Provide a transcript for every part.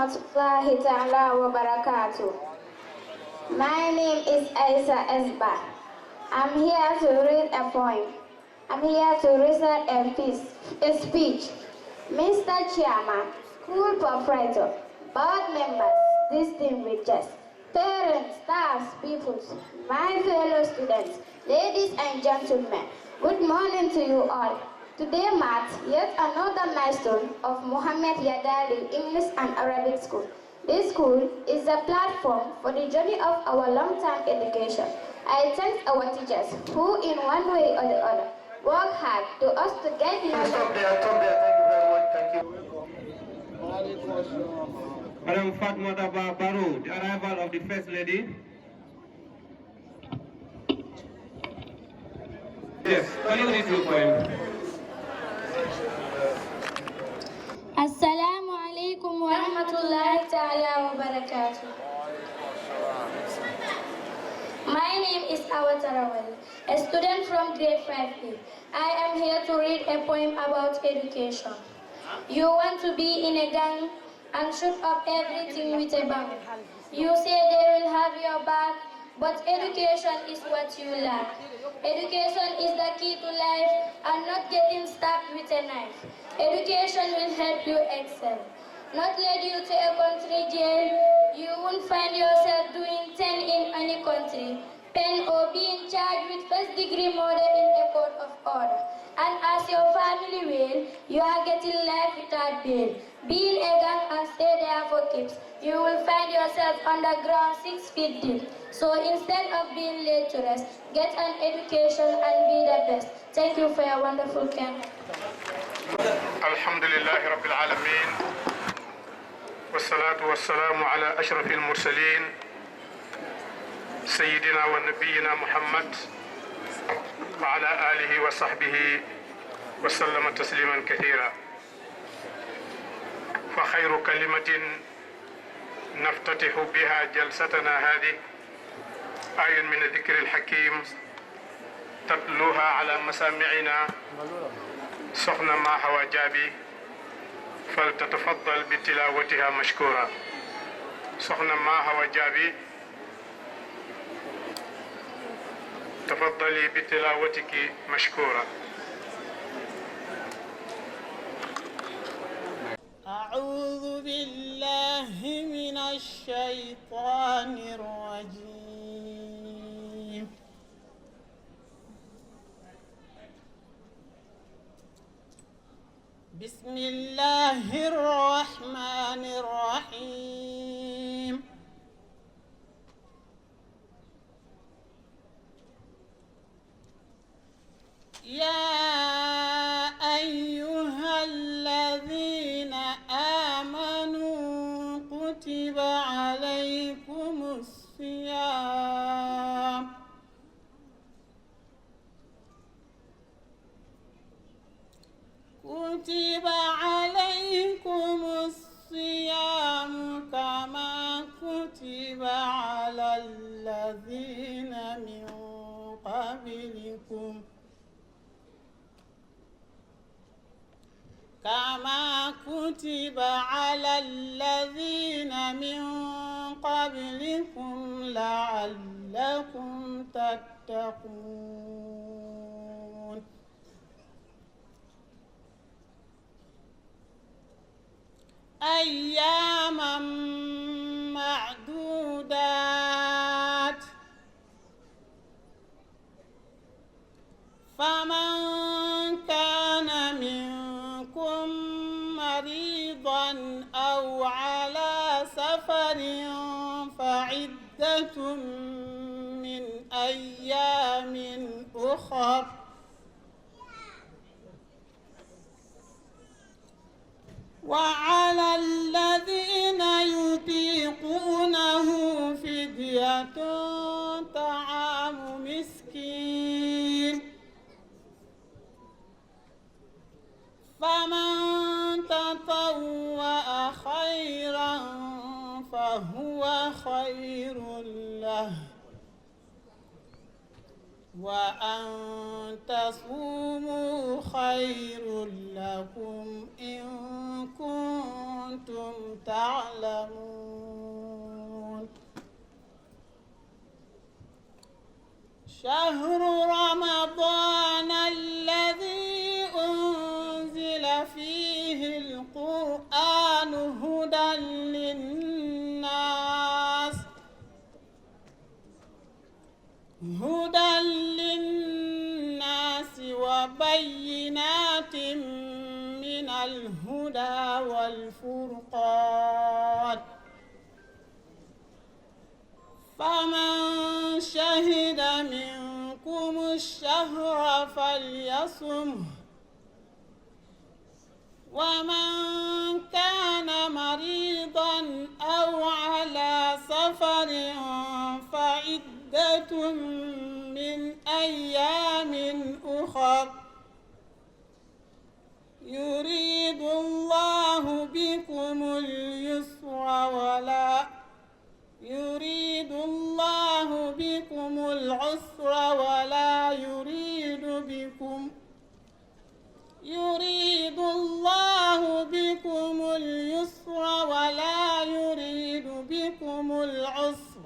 rahmatullahi ta'ala wa barakatuh. My name is Aisa Esba. I'm here to read a poem. I'm here to recite a speech. Mr. Chairman, school proprietor, board members, distinguished guests, parents, staffs, pupils, my fellow students, ladies and gentlemen, good morning to you all. Today marks yet another milestone of Muhammad Yadali English and Arabic School. This school is a platform for the journey of our long-term education. I thank our teachers who, in one way or the other, work hard to us to get knowledge. Stop there, thank you very much, thank you. Madam Fatmata Baro, the arrival of the First Lady. Yes, can you read your poem? Assalamu alaikum wa rahmatullahi ta'ala wa barakatuh. My name is Awa Tarawali, a student from grade 5A. I am here to read a poem about education. You want to be in a gang and shoot up everything with a bang. You say they will have your back, but education is what you lack. Education is the key to life and not getting stabbed with a knife. Education will help you excel, not lead you to a country jail. You won't find yourself doing 10 in any country, pen or being charged with first-degree murder in a court of order. And as your family will, you are getting life without bail. Being a gang and stay there for keeps, you will find yourself underground 6 feet deep. So instead of being laid to rest, get an education and be the best. Thank you for your wonderful care. Alhamdulillah Rabbil Alameen. والصلاة والسلام على أشرف المرسلين سيدنا ونبينا محمد وعلى آله وصحبه وسلم تسليما كثيرا. فخير كلمة نفتتح بها جلستنا هذه آية من الذكر الحكيم تتلوها على مسامعنا سخن ما هو جابي فلتتفضل بتلاوتها مشكورا. سخن ما هو جابي تفضلي بتلاوتك مشكورا. أعوذ بالله من الشيطان الرجيم. بسم الله الرحمن الرحيم. يا أيها الذين آمنوا كتب عليكم الصيام كما كتب على الذين من قبلكم لعلكم تتقون. أياما معدودات، فمن كان منكم مريضا أو على سفر فعدة من أيام أخر. وعلى الذين يطيقونه فدية طعام مسكين، فمن تطوع خيرا فهو خير له، وأن تصوموا خير لكم إن كنتم كنتم تعلمون شهر رمضان الذي أنزل فيه القرآن هدى للناس وبينات من الهدى والفرقان فمن شهد منكم الشهر فليصمه ومن كان مريضا أو على سفر فعدة من أيام أخر يريد الله بكم العسر ولا يريد بكم اليسر ولا يريد بكم العسر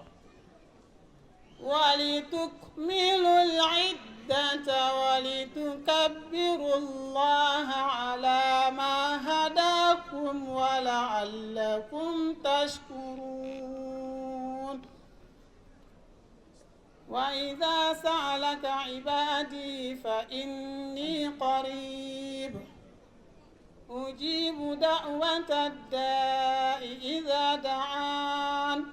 ولتكملوا العدة ولتكبروا الله على ما هداكم ولعلكم تشكرون وإذا سألك عبادي فإني قريب أجيب دعوة الداء إذا دعان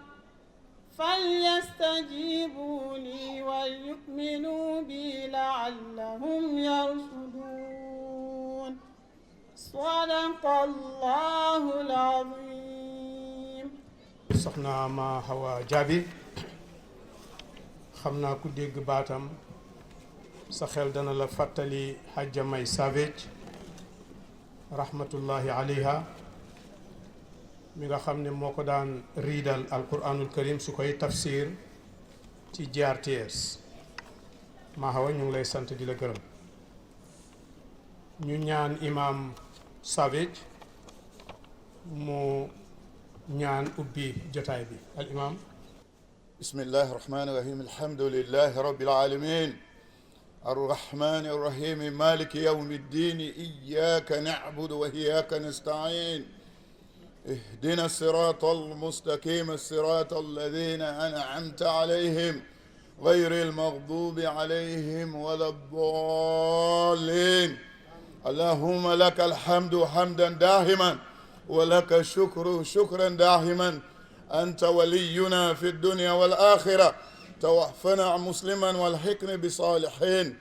فليستجيبوا لي وليؤمنوا بي لعلهم يرشدون صدق الله العظيم. soxna ma Hawa Jaabi xam naa ku dégg baatam sa xel dana la fàttali Hajja May Savage rahmatullahi alayha mi nga xam ne moo ko daan riidal alquranul karim su koy tafsir ci GRTS. ma Hawa ñu ngi lay sant di la gërëm. ñu ñaan imam Savage mu ñaan ubbi jotaay bi al imam. بسم الله الرحمن الرحيم الحمد لله رب العالمين الرحمن الرحيم مالك يوم الدين إياك نعبد وإياك نستعين اهدنا الصراط المستقيم الصراط الذين أنعمت عليهم غير المغضوب عليهم ولا الضالين اللهم لك الحمد حمدا داهما ولك الشكر شكرا داهما أنت ولينا في الدنيا والآخرة توفنا مسلما والحقنا بصالحين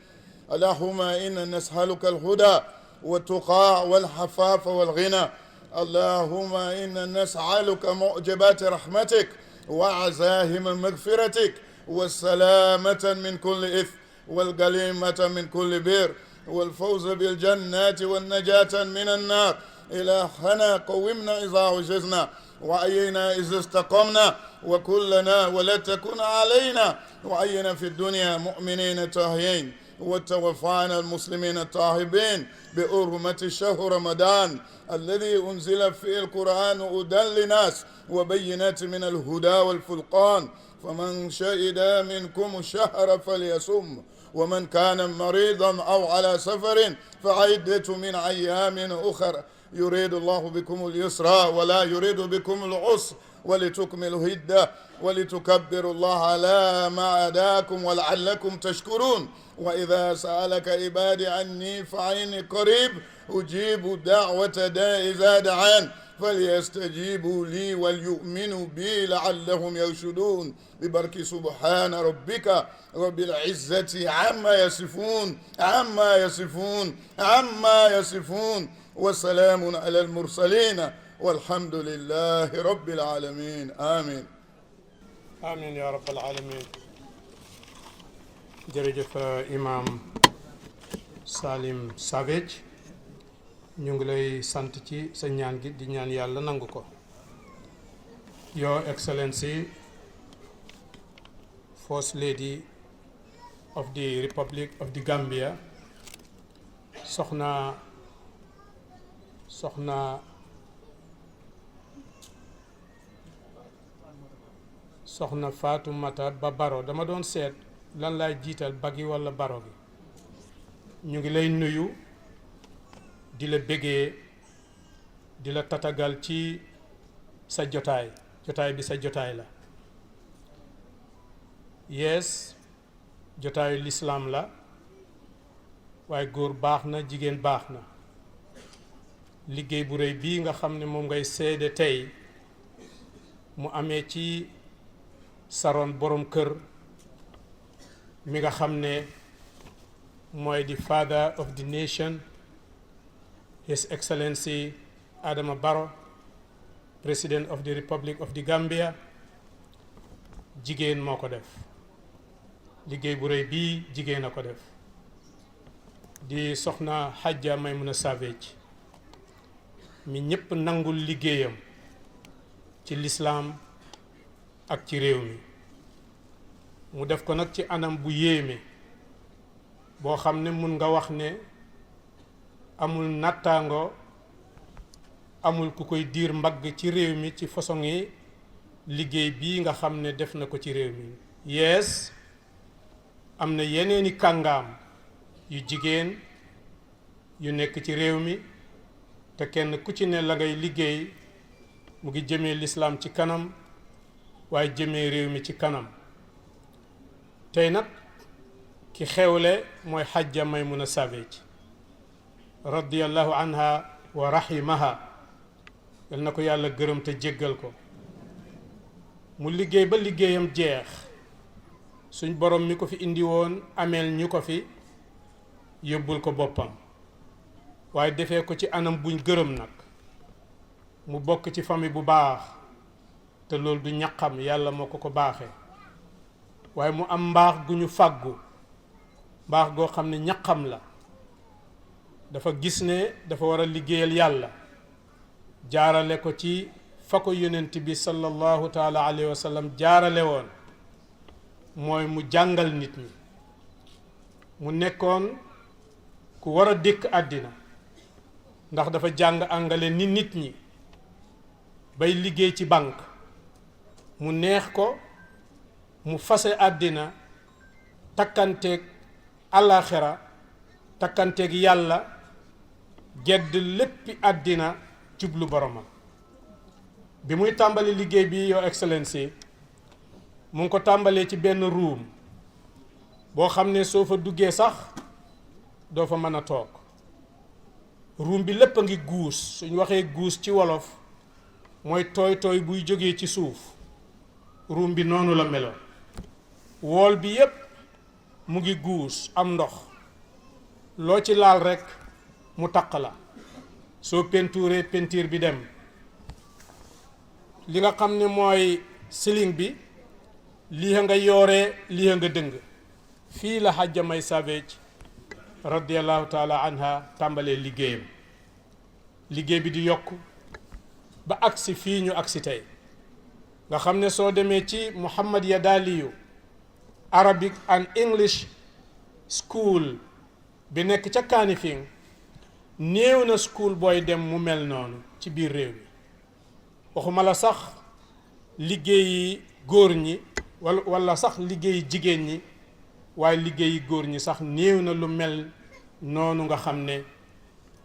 اللهم إنا نسألك الهدى والتقى والحفاف والغنى اللهم إنا نسألك معجبات رحمتك وعزائم مغفرتك والسلامة من كل إثم والغنيمة من كل بر والفوز بالجنات والنجاة من النار إلهنا قومنا إذا عجزنا وأينا إذا استقمنا وكلنا ولا تكن علينا وأينا في الدنيا مؤمنين طاهرين وتوفانا المسلمين الطاهبين بحرمة شهر رمضان الذي أنزل فيه القرآن هدى للناس وبينات من الهدى والفرقان فمن شهد منكم الشهر فليصم ومن كان مريضا أو على سفر فعدة من أيام أخر يريد الله بكم اليسر ولا يريد بكم العسر ولتكملوا العدة ولتكبروا الله على ما هداكم ولعلكم تشكرون وإذا سألك عبادي عني فإني قريب أجيب دعوة داء إذا دعان فليستجيبوا لي وليؤمنوا بي لعلهم يرشدون ببرك سبحان ربك رب العزة عما يصفون وسلام على المرسلين والحمد لله رب العالمين آمين. آمين يا رب العالمين. jërëjëf imam Salim Savage ñu ngi lay sant ci sa ñaan gi di ñaan yàlla nangu ko. Your Excellency First Lady of the Republic of the Gambia soxna soxna Fatoumata Ba Baro dama doon seet lan laay jiital bagi walla baro gi. ñu ngi lay nuyu di la bégee di la tatagal ci sa jotaay bi sa jotaay la. yees jotaayu lislaam la waaye góor baax na jigéen baax na. liggéey bu rëy bii nga xam ne moom ngay seede tey mu amee ci saroon borom kër mi nga xam ne mooy the father of the nation, His Excellency Adama Barrow, President of the Republic of the Gambia. jigéen moo ko def liggéey bu rëy bii jigéen a ko def di soxna Hajja Maymuna Savage mi ñépp nangul liggéeyam ci lislaam ak ci réew mi mu def ko nag ci anam bu yéeme boo xam ne mun nga wax ne amul nattaango amul ku koy diir mbagg ci réew mi ci façon yi liggéey bii nga xam ne def na ko ci réew mi. yees am na yeneeni kàngaam yu jigéen yu nekk ci réew mi te kenn ku ci ne la ngay liggéey mu ngi jëmee lislaam ci kanam waaye jëmee réew mi ci kanam. tey nag ki xewle mooy Hajja Maymuna Savage radiyallahu anha wa rahimaha, yal na ko yàlla gërëm te jéggal ko. mu liggéey ba liggéeyam jeex suñ borom mi ko fi indi woon ameel ñu ko fi yóbbul ko boppam waaye defee ko ci anam buñ gërëm nag. mu bokk ci famille bu baax te loolu du ñaqam yàlla moo ko baaxee waaye mu am mbaax gu ñu fàggu mbaax goo xam ne ñaqam la. dafa gis ne dafa war a liggéeyal yàlla jaarale ko ci fa ko yonent bi sallallahu taala alayhi wa sallam jaarale woon mooy mu jàngal nit ñi. mu nekkoon ku war a dëkk àddina ndax dafa jàng angale ni nit ñi bay liggéey ci banque mu neex ko mu fase àddina takkanteeg àllaaxira takkanteeg yàlla gedd léppi àddina jublu boromam. bi muy tàmbali liggéey bi Your Excellency mu ngi ko tàmbalee ci benn room boo xam ne soo fa duggee sax doo fa mën a toog. room bi lépp a ngi guus, suñ waxee guus ci wolof mooy tooy tooy buy jógee ci suuf. room bi noonu la meloon. wool bi yépp mu ngi guus am ndox, loo ci laal rekk mu taq la. soo pentuuree pentiir bi dem. li nga xam ne mooy ceiling bi lii nga yooree lii nga dëng. fii la Hajja May Savage radiyallahu taala anha tàmbalee liggéeyam. liggéey bi di yokk ba agsi fii ñu agsi tey nga xam ne soo demee ci Muhammad Yadaliyu Arabic and English School bi nekk ca Kanifing néew na school booy dem mu mel noonu ci biir réew mi. waxuma la sax liggéeyi góor ñi wala sax liggéeyi jigéen ñi waaye liggéeyi góor ñi sax néew na lu mel noonu nga xam ne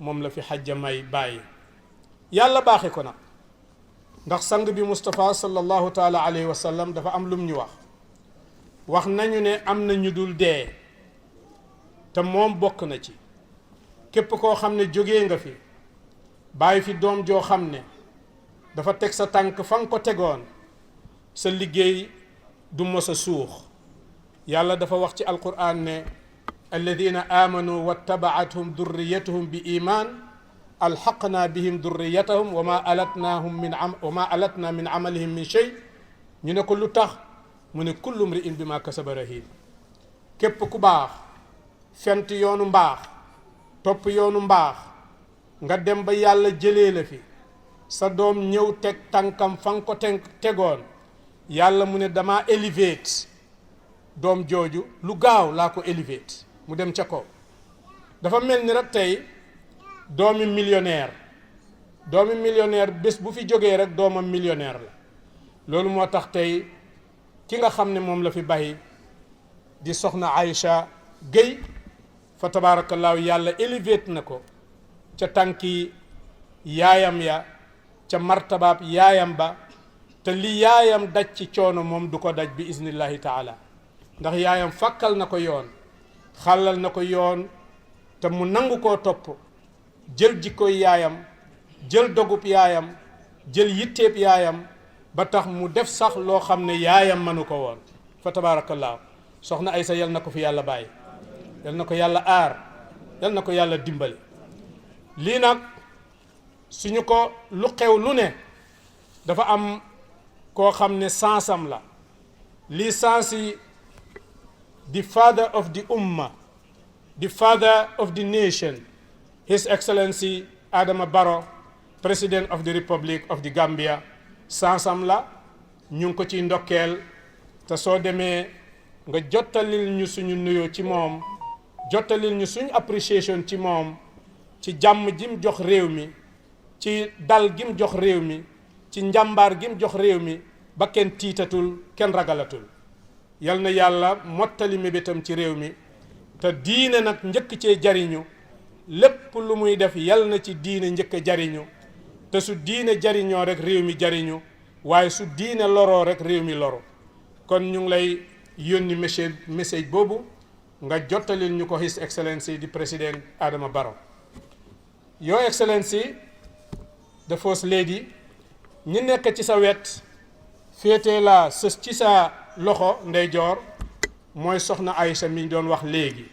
moom la fi Hajja May bàyyi. yàlla baaxe ko nag ndax sang bi Moustapha sallallahu taala alayhi wa sallam dafa am lum ñu wax nañu ne am na ñu dul dee te moom bokk na ci. képp koo xam ne jógee nga fi bàyyi fi doom joo xam ne dafa teg sa tànk fa nga ko tegoon sa liggéey du mos a suux. yàlla dafa wax ci alquran ne alladina amanu wattabaathum durriyatuhum bi iman alxaqna bihim durriyatahum wa ma alatna min amalihim min shay. ñu ne ko lu tax mu ne kullu mri'in bi ma kasaba rahin. képp ku baax fent yoonu mbaax topp yoonu mbaax nga dem ba yàlla jëlee la fi sa doom ñëw teg tànkam fa nga ko tegoon yàlla mu ne dama elevate doom jooju lu gaaw laa ko elevate mu dem ca kaw. dafa mel ni rek tey doomi millionnaire bés bu fi jógee rek doomam millionnaire la. loolu moo tax tey ki nga xam ne moom la fi bàyyi di soxna Aïcha Gueye fa tabaarakallaahu yàlla élevé na ko ca tànki yaayam ya ca martabaab yaayam ba te li yaayam daj ci coono moom du ko daj bi iznillahi taala ndax yaayam fàkkal na ko yoon xàllal na ko yoon te mu nangu koo topp jël jikkoy yaayam jël dogub yaayam jël yitteeb yaayam ba tax mu def sax loo xam ne yaayam mënu ko woon fa tabaarakallaahu soxna Aysa yal na ko fi yàlla bàyyi yal na ko yàlla aar yal na ko yàlla dimbali lii nag suñu ko lu xew lu ne dafa am koo xam ne sansam la lii sansi the father of the ummah, the father of the nation, His Excellency Adama Barrow, President of the Republic of the Gambia, sansam la ñu ngi ko ci ndokkeel te soo demee nga jottalil ñu suñu nuyoo ci moom jottalil ñu suñu appreciation ci moom ci jàmm jim jox réew mi ci dal gim jox réew mi ci njàmbaar gim jox réew mi ba kenn tiitatul kenn ragalatul yal na yàlla mottali mébétam ci réew mi te diine nag njëkk cee jariñu lépp lu muy def yal na ci diine njëkk a jariñu te su diine jariñoo rek réew mi jariñu waaye su diine loroo rek réew mi loro kon ñu ngi lay yónni message boobu nga jottalil ñu ko His Excellency di President Adama Barrow. Your Excellency the First Lady ñi nekk ci sa wet féete la sës ci sa loxo ndeyjoor mooy soxna Aïcha mi ñu doon wax léegi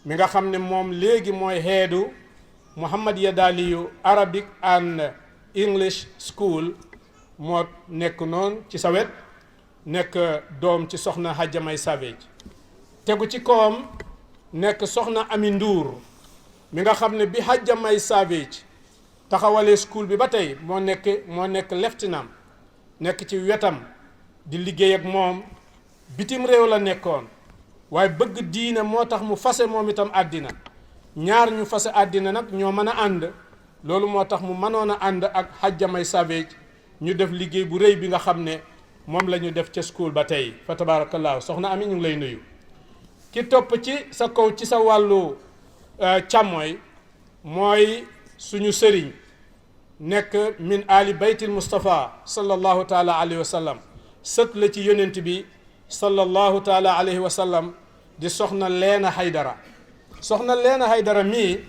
mi nga xam ne moom léegi mooy heedu Muhammad Yadaliyu Arabic and English School moo nekk noonu ci sa wet nekk doom ci soxna Hadja May Savage tegu ci kawam nekk soxna Ami Ndour mi nga xam ne bi Hadja May Savage taxawalee school bi ba tey moo nekk lieutenant nekk ci wetam di liggéey ak moom bitim réew la nekkoon waaye bëgg diine moo tax mu fase moom itam àddina ñaar ñu fase àddina nag ñoo mën a ànd loolu moo tax mu mënoon a ànd ak Hadja May Savage ñu def liggéey bu rëy bi nga xam ne moom la ñu def ca school ba tey fa tabaarakallaahu soxna Ami ñu ngi lay nuyu ki topp ci sa kaw ci sa wàllu càmmooy mooy suñu sëriñ nekk min ali baytil Mustafa sallallahu taala alayhi wa sallam sët la ci yonent bi sallallahu taala alayhi wa sallam di soxna Leena Haydara soxna Leena Haydara mii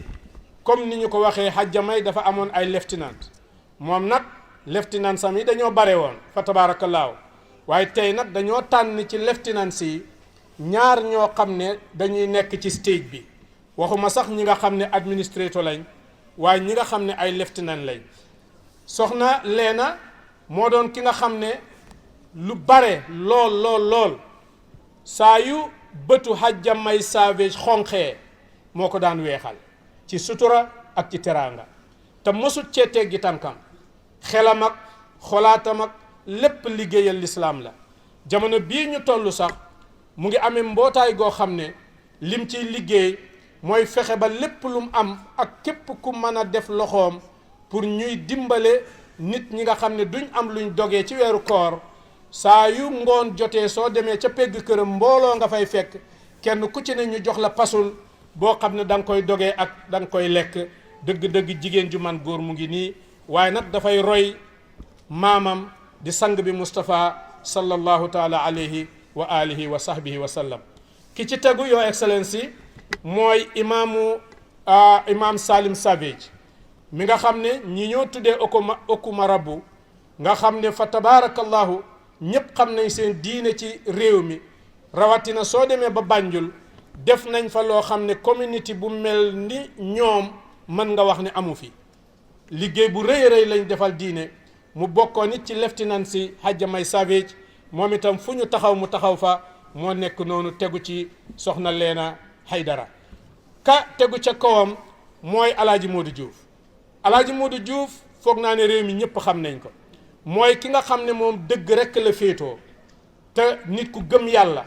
comme ni ñu ko waxee Hadja May dafa amoon ay lieutenant moom nag lieutenant sam yi dañoo bare woon fa tabaarakallaahu waaye tey nag dañoo tànn ci lieutenant si ñaar ñoo xam ne dañuy nekk ci stage bi waxuma sax ñi nga xam ne administrateur lañ waaye ñi nga xam ne ay lieutenant lañ soxna Leena moo doon ki nga xam ne lu bare lool saa yu bëtu Hadja May Savage xonqee moo ko daan weexal ci sutura ak ci teraanga te mosut cee teggi tànkam xelam ak xolaatam ak lépp liggéeyal lislaam la jamono bii ñu toll sax mu ngi amee mbootaay goo xam ne lim ciy liggéey mooy fexe ba lépp lu mu am ak képp ku mën a def loxoom pour ñuy dimbale nit ñi nga xam ne duñ am luñ dogee ci weeru koor saa yu ngoon jotee soo demee ca pegg këram mbooloo nga fay fekk kenn ku ci ne ñu jox la pasul boo xam ne da nga koy dogee ak da nga koy lekk dëgg-dëgg jigéen ju man góor mu ngi nii waaye nag dafay roy maamam di sang bi Moustapha sallallahu taala alayhi wa alihi wa sahbihi wa sallam ki ci tegu Your Excellency mooy imam Salim Savage mi nga xam ne ñi ñoo tuddee Okumarabu nga xam ne fa tabaarakallahu ñëpp xam nañ seen diine ci réew mi rawatina soo demee ba Banjul def nañ fa loo xam ne community bu mel ni ñoom mën nga wax ne amu fi liggéey bu rëy rëy lañ defal diine mu bokkoon it ci lieutenant si Hadja May Savage moom itam fu ñu taxaw mu taxaw fa moo nekk noonu tegu ci soxna Leena Haydara ka tegu ca kawam mooy Alaaji Modou Diouf Alaaji Modou Diouf foog naa ne réew mi ñëpp xam nañ ko mooy ki nga xam ne moom dëgg rekk la féetoo te nit ku gëm yàlla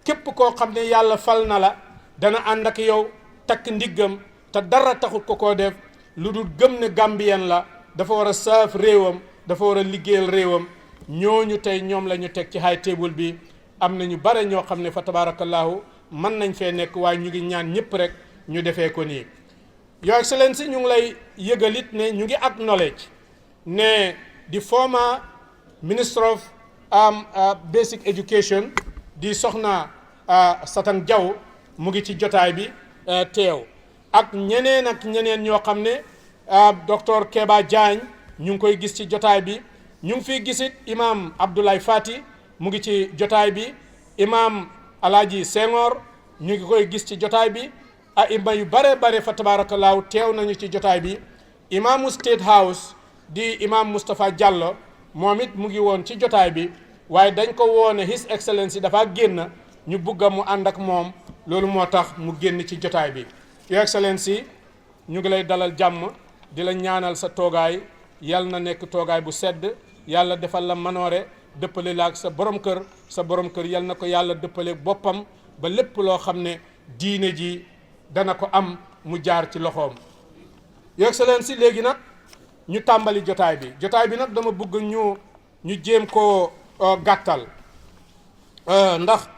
képp koo xam ne yàlla fal na la dana ànd ak yow takk ndiggam te dara taxut ko koo def lu dul gëm ne Gambien la dafa war a saaf réewam dafa war a liggéeyal réewam ñooñu tey ñoom la ñu teg ci high table bi am na ñu bare ñoo xam ne fa tabarakallahu mën nañ fee nekk waaye ñu ngi ñaan ñëpp rek ñu defee ko nii. Your Excellency ñu ngi lay yëgalit ne ñu ngi acknowledge ne the former Minister of Basic Education di Soxna Satan Jaw mu ngi ci jotaay bi teew ak ñeneen ñoo xam ne docteur Keba Diagne ñu ngi koy gis ci jotaay bi. ñu ngi fiy gisit imam Abdoulaye Fati mu ngi ci jotaay bi, imam Alhaji Senghor ñu ngi koy gis ci jotaay bi, ima yu bare fa tabarakallahu teew nañu ci jotaay bi. Imaamu State House di imam Moustapha Diallo moom it mu ngi woon ci jotaay bi, waaye dañ ko woone His Excellency dafa génn ñu bugg mu ànd ak moom, loolu moo tax mu génn ci jotaay bi. Your Excellency ñu ngi lay dalal jàmm di la ñaanal sa toogaay yal na nekk toogaay bu sedd, yàlla defal la manoore dëppale la ak sa borom kër yal na ko yàlla dëppale boppam ba lépp loo xam ne diine ji dana ko am mu jaar ci loxoom. Your Excellency léegi nag ñu tàmbali jotaay bi nag dama bëgg ñu jéem koo gàttal ndax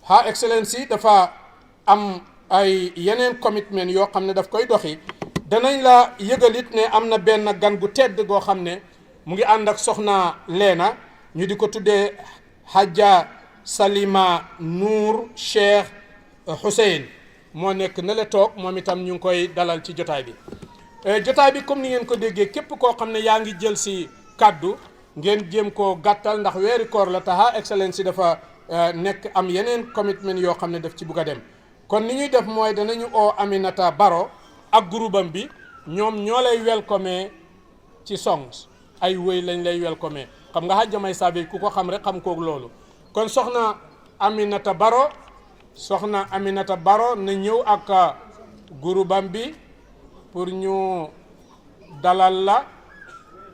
Her Excellency dafa am ay yeneen commitment yoo xam ne daf koy doxi. danañ la yëgalit ne am na benn gan gu tedd goo xam ne mu ngi ànd ak soxna Leena ñu di ko tuddee Hajja Salima Nour Cheikh Hussein moo nekk na le toog moom itam ñu ngi koy dalal ci jotaay bi. jotaay bi comme ni ngeen ko déggee képp koo xam ne yaa ngi jël si kàddu ngeen jéem koo gàttal ndax weeri koor la taxa Excellency dafa nekk am yeneen commitment yoo xam ne daf ci bugg a dem. kon ni ñuy def mooy danañu oo Aminata Baro ak groupam bi ñoom ñoo lay welcome ci songs ay wëy lañ lay welcome xam nga Hajja May Sabe ku ko xam rek xam koog loolu. kon soxna Aminata Baro na ñëw ak groupam bi pour ñu dalal la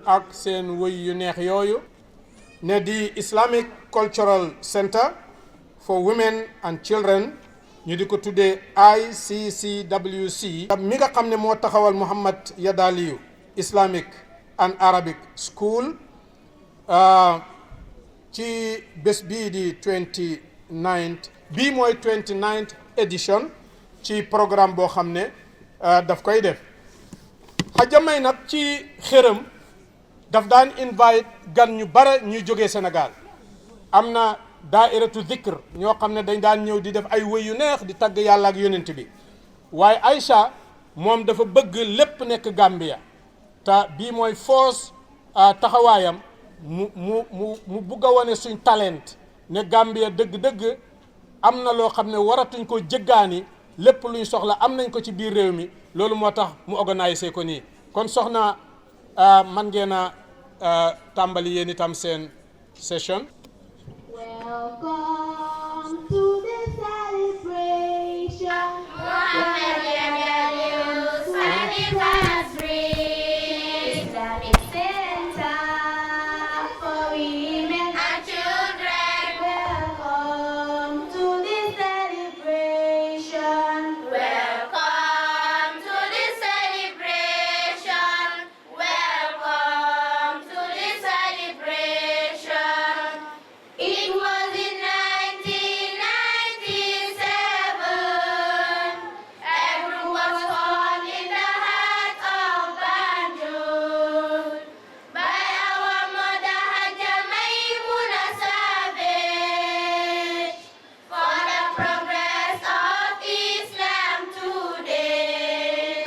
ak seen wëy yu neex yooyu ne di Islamic Cultural Center for Women and Children ñu di ko tuddee ICCWC mi nga xam ne moo taxawal Muhammad Yadaliyu Islamic and Arabic School ci bés bii di 29th bii mooy 29th edition ci programme boo xam ne daf koy def. Hajja May nag ci xërëm daf daan invite gan ñu bare ñuy jógee Sénégal. am na daairatu zikr ñoo xam ne dañ daan ñëw di def ay wëy yu neex di tagg yàlla ak yonent bi waaye Aïcha moom dafa bëgg lépp nekk Gambia te bii mooy foos taxawaayam mu bugg a wane suñ talent ne Gambia dëgg-dëgg am na loo xam ne waratuñ ko jëggaani lépp luñ soxla am nañ ko ci biir réew mi loolu moo tax mu organisé ko nii. kon soxna man ngeen a tàmbali yéen itam seen session. Welcome to the celebration. Muhammad Yadaliu's anniversary. Islamic Center for Women and Children. Welcome to the celebration. Welcome to the celebration. Welcome to the celebration. It was in 1997. Everyone was born in the heart of Banjul by our mother Hajja Maimuna Savage for the progress of Islam today.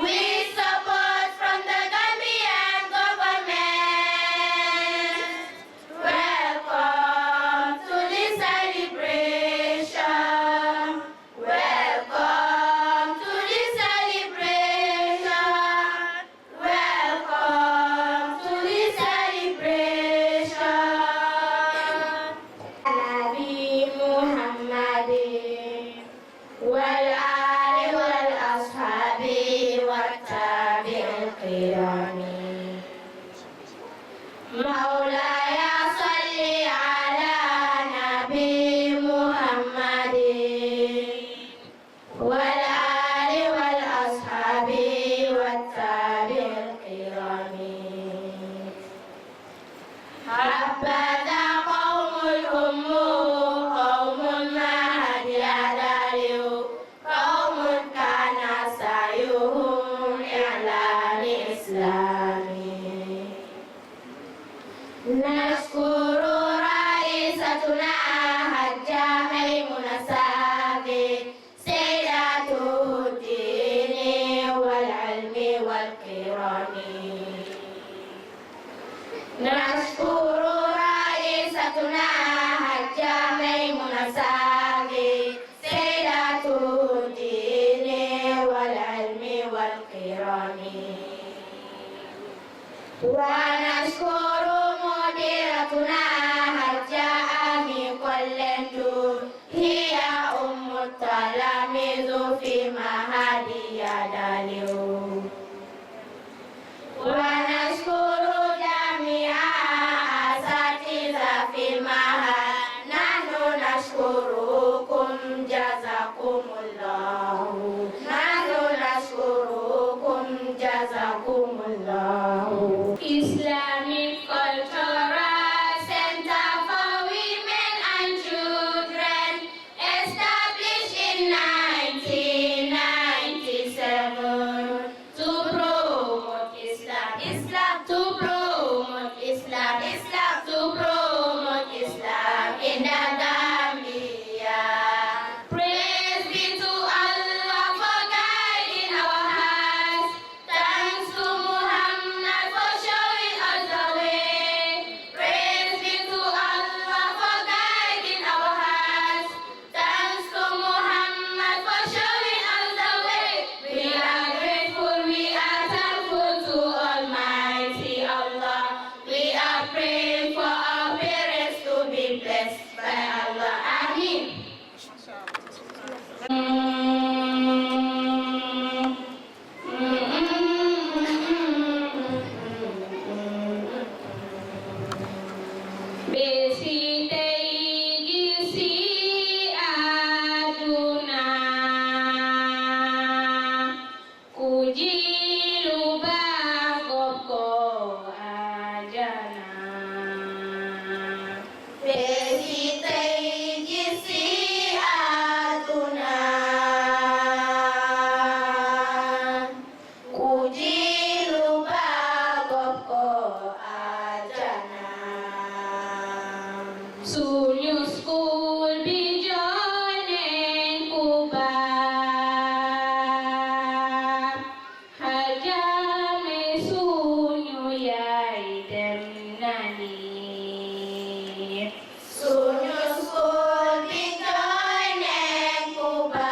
With support from the Gambian government. Welcome to the celebration. Welcome to the celebration. Welcome to the celebration. Nabi Muhammadin wal ali wal ashabi wat tabi'in qirami. مولاي صل على نبي محمد والآل والأصحاب والتابع الكرام. حبذا قوم هم الإسلام نشكر رئيستنا حجة ميمونة سابق سيدة الدين والعلم والكرام نشكر رئيستنا حجة ميمونة سابق سيدة الدين والعلم والكرام ونشكر مديرتنا حجة أمي كلندو هي أم التلاميذ في معهد داليو ونشكر جميع أساتذة في المعهد نحن نشكركم جزاكم الله نحن نشكركم جزاكم الله Islamic Cultural Center for Women and Children established in 1997 to promote Islam, to promote Islam, to promote Islam in the Gambia. Praise be to Allah for guiding our hearts. Thanks to Muhammad for showing us the way. Praise be to Allah for guiding our hearts. Thanks to Muhammad for showing us the way. We are grateful, we are thankful to Almighty Allah. We are praying for our parents to be blessed by Allah. Ameen. Besi gisi aduna kuji lubang koko ajana Besi gisi aduna kuji lubang koko ajana Sunyu school bijonen kuba hajame sunyu yai dem nani Sunyu school bijonen kuba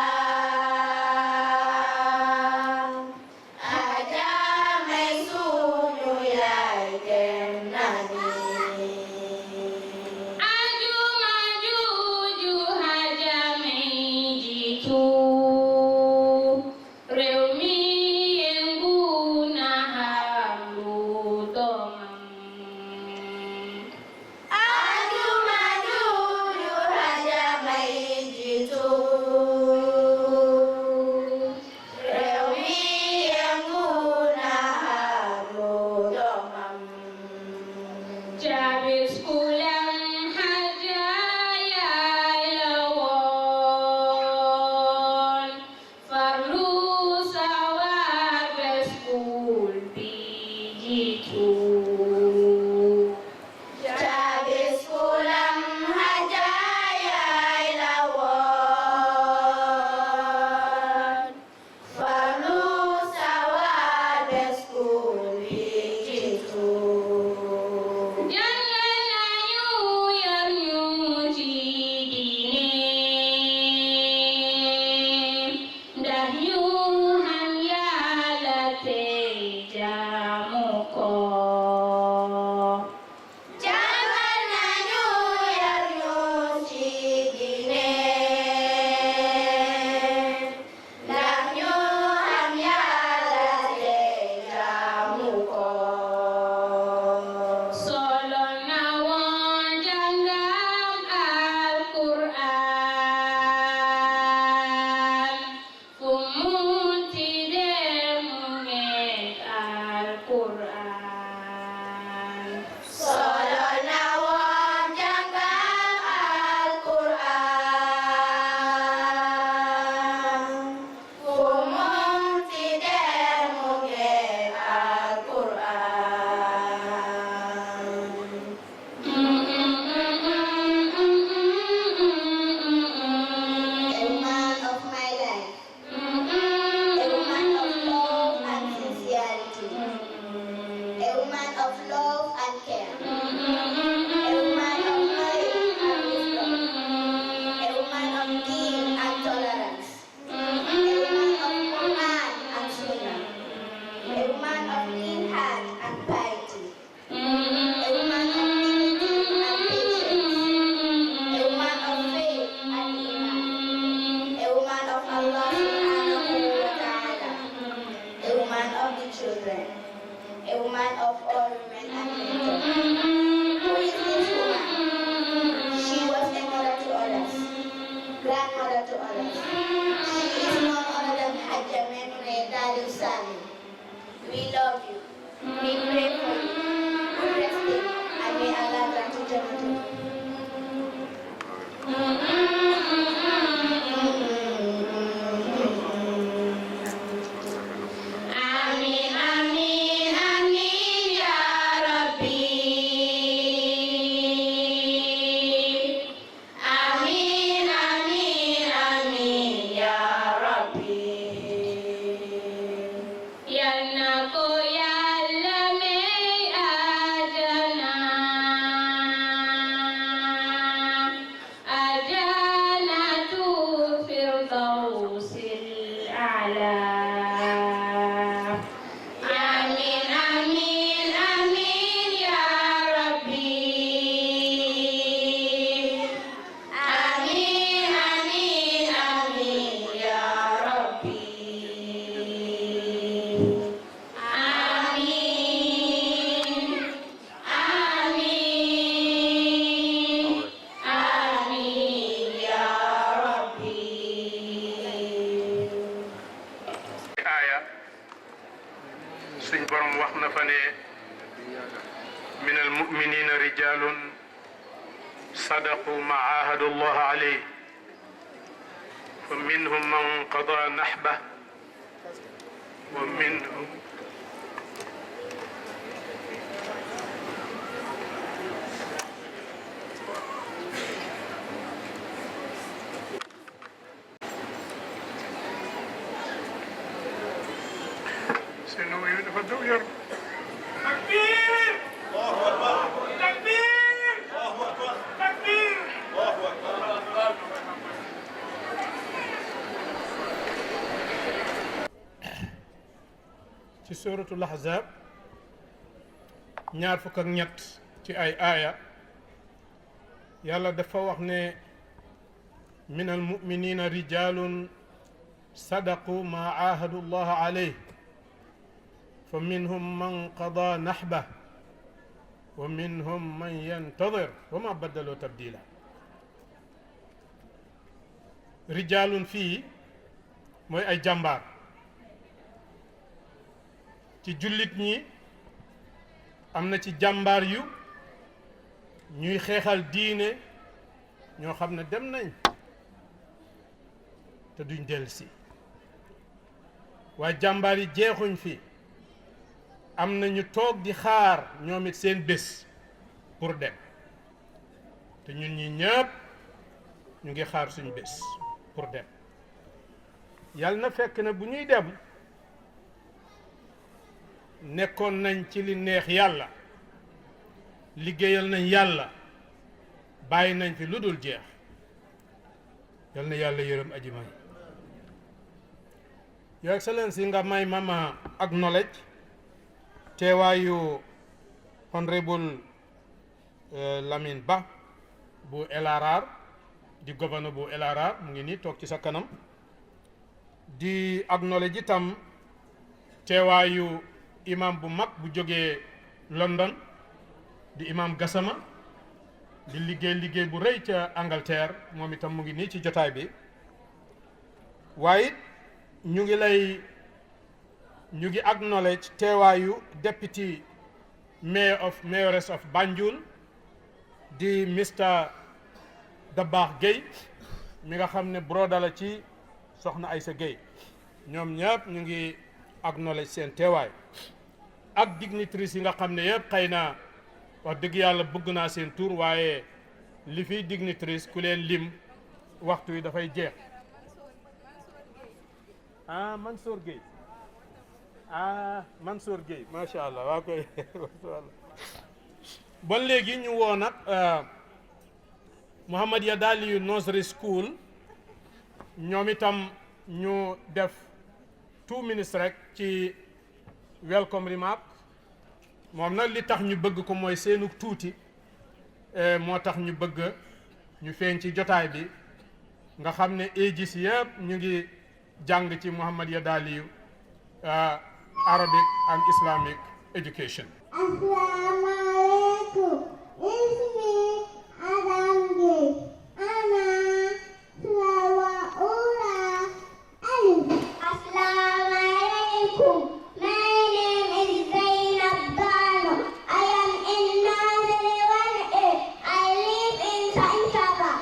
hajame sunyu yai dem nani Aju maju ju hajame jitu Reumi yenguna halu domam Aju maju ju hajame jitu Reumi yenguna halu domam Jabis kulang hajaya lawon Farlu sawar beskul bijitu Jabis kulang hajaya lawon Farlu sawar beskul bijitu Jangan layu yang nyuci dini Dah nyuhan ya late jamuko Jangan layu yang nyuci dini Dah nyuhan ya late jamuko Solon nawon janggam Al-Quran Fumuti demungek Al-Quran a woman of love and care, a woman of knowledge and wisdom, a woman of deen and tolerance, a woman of Quran and Sunnah, a woman of clean heart and piety, a woman of dignity and patience, a woman of faith and iman, a woman of Allah subhanahu wa ta'ala, a woman of the children, a woman of all women and nature. Who is this woman? She was a mother to others, grandmother to others. She is none other than Hajja Memune Dalu Sami. We love you. We pray for you. Good resting, and may Allah grant you Jannah. Amin, amin, amin, ya Rabbi. Amin, amin, amin, ya Rabbi. Yal na ko Yàlla may àjjana, àjjanatu firdawsil a'la. Amin, amin, amin, ya Rabbi. Amin, amin, amin, ya Rabbi. Amin, amin, amin, ya Rabbi. aaya suñ borom wax na fa ne min almuminina rijalun sadaqu ma ahadu allah alayh fa minhum man qada nahbah wa minhum seen wuyu dafa daw yor takbir Allahu akbar takbir Allahu akbar takbir Allahu akbar. ci suratul ahzab ñaar fukk ak ñett ci ay aaya yàlla dafa wax ne min al muminina rijalun sadaqu ma ahadu llah alayh fa minhum man qada nahbah wa minhum man yantadir wa ma baddaloo tabdila rijalun fii mooy ay jàmbaar ci jullit ñi am na ci jàmbaar yu ñuy xeexal diine ñoo xam ne dem nañ te duñ dellusi waaye jàmbaar yi jeexuñ fi am na ñu toog di xaar ñoom it seen bés pour dem te ñun ñi ñëpp ñu ngi xaar suñu bés pour dem yàlla na fekk na bu ñuy dem nekkoon nañ ci li neex yàlla liggéeyal nañ yàlla bàyyi nañ fi lu dul jeex yal na yàlla yërëm aji may Your Excellency nga may mama acknowledge teewaayu Honorable Lamine Bah bu LRR di gouverneur bu LRR mu ngi nii toog ci sa kanam di acknowledge itam teewaayu imam bu mag bu jógee London di imam Gassama di liggéey bu rëy ca Angleterre moom itam mu ngi nii ci jotaay bi waaye ñu ngi acknowledge teewaayu deputy mayoress of Banjul di Mr Dabakh Gueye mi nga xam ne broda la ci soxna Aïssa Gueye ñoom ñëpp ñu ngi acknowledge seen teewaay ak dignitaires yi nga xam ne yëpp xëy na wax dëgg yàlla bëgg naa seen tur waaye li fiy dignitaires ku leen lim waxtu wi dafay jeex Mansour Gueye Mansour Gueye macha allah waa koy macha allah ba léegi ñu woo nag Muhammadiya Daliyu Nursery School ñoom itam ñu def 2 minutes rek ci welcome remark moom nag li tax ñu bëgg ko mooy seenu tuuti moo tax ñu bëgg ñu feeñ ci jotaay bi nga xam ne ages yëpp ñu ngi jàng ci Muhammadiya Daliyu Arabic and Islamic education. Assalamu alaikum. Ismi Adam Gate. Ana Slawa Ula Alif. Assalamu alaikum. My name is Zainab Bano. I am in Nursery 1A. I live in Santaba.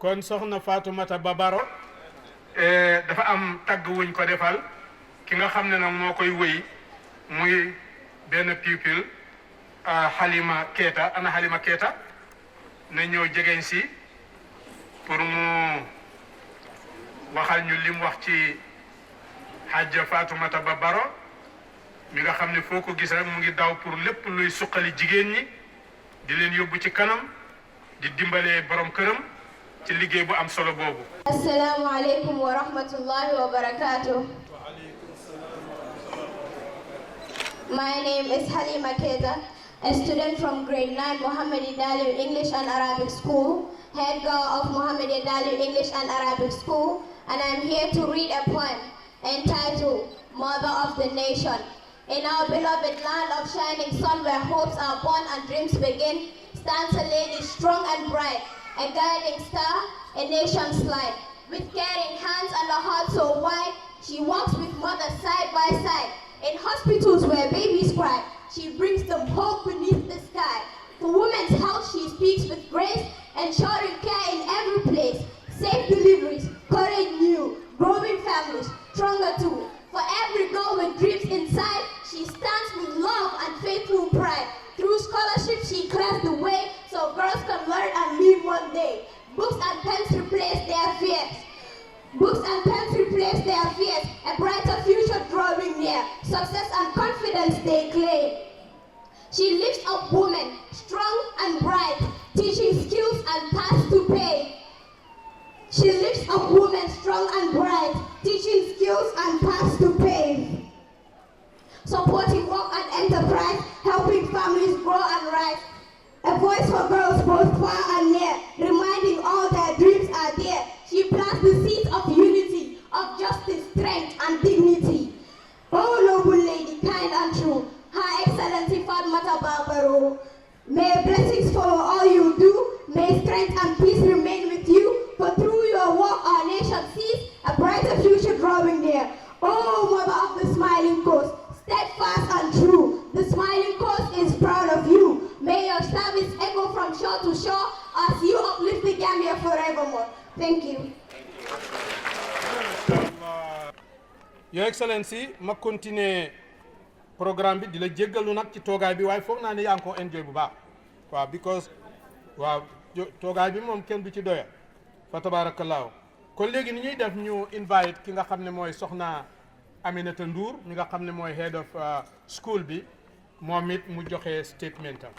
kon soxna Fatoumata Babaro dafa am tagg wuñ ko defal ki nga xam ne nag moo koy wëy muy benn pupil Halima Keita ana Halima Keita na ñëw jegeñ si pour mu waxal ñu lim wax ci Hajja Fatoumata Babaro mi nga xam ne foo ko gis rek mu ngi daw pour lépp luy suqali jigéen ñi di leen yóbbu ci kanam di dimbalee borom këram ci liggéey bu am solo boobu. Assalamu alaikum wa rahmatullahi wa barakatuh. My name is Halima Keita, a student from grade 9 Muhammadiya Daliyu English and Arabic School, head girl of Muhammadiya Daliyu English and Arabic School, and I'm here to read a poem entitled Mother of the Nation. In our beloved land of shining sun where hopes are born and dreams begin, stands a lady strong and bright, a guiding star, a nation's light. With caring hands and a heart so wide, she walks with mothers side by side. In hospitals where babies cry, she brings them hope beneath the sky. For women's health, she speaks with grace, ensuring care in every place. Safe deliveries, courage new, growing families, stronger too. For every girl with dreams inside, she stands with love and faithful pride. Through scholarship, she clears the way so girls can learn and live one day. Books and pens replace their fears. Books and pens replace their fears. A brighter future drawing near. Success and confidence they claim. She lifts up women, strong and bright, teaching skills and paths to pay. She lifts up women, strong and bright, teaching skills and paths to pave. Supporting work and enterprise, helping families grow and rise. A voice for girls both far and near, reminding all their dreams are there. She plants the seeds of unity, of justice, strength and dignity. Oh noble lady, kind and true, Her Excellency Fatoumata May blessings follow all you do. May strength and peace remain with you. For through your work our nation sees a brighter future drawing near. Oh, Mother of the Smiling Coast, steadfast and true, the Smiling Coast is proud of you. May your service echo from shore to shore as you uplift the Gambia forevermore. Thank you. Your Excellency, ma continuer programme bi di la jéggalu nag ci toogaay bi waaye foog naa ne yaa ngi ko enjoy bu baax waaw because waaw toogaay bi moom kenn du ci doya fa tabaarakallaahu kon léegi ni ñuy def ñu invite ki nga xam ne mooy soxna Aminata Ndour mi nga xam ne mooy head of school bi moom it mu joxe statement am